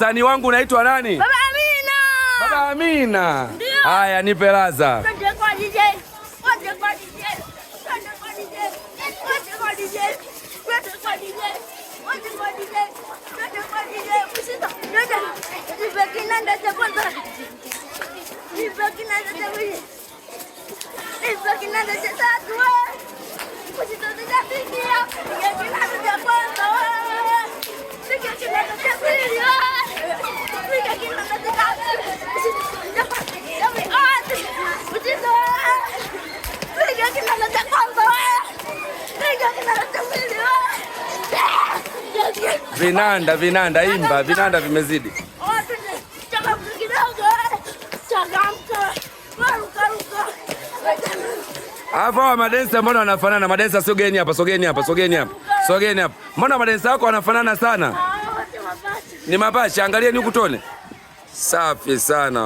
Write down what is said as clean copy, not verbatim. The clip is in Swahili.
Msanii wangu unaitwa nani? Baba Amina. Baba Amina. Ndio. Haya, nipe laza. Twende kwa DJ. Twende kwa DJ. Twende kwa DJ. Twende kwa DJ. Twende kwa DJ. Twende kwa DJ. Twende kwa DJ. Msito. Twende. Nipe kinanda cha kwanza. Nipe kinanda cha pili. Nipe kinanda cha tatu. Msito tutafikia. Nipe kinanda cha kwanza. Nipe kinanda cha pili. Nipe kinanda cha tatu. Msito. Piga kinanda cha kwanza. Piga kinanda cha pili. Vinanda, vinanda, imba, vinanda vimezidi. Changamka kidogo. Changamka. Ruka ruka. Alafu hawa madensa mbona wanafanana? Madensa, sogeni hapa, sogeni hapa, sogeni hapa. Sogeni hapa. Mbona madensa wako wanafanana sana? Wote mapacha. Ni mapacha, angalieni huku tone. Safi sana.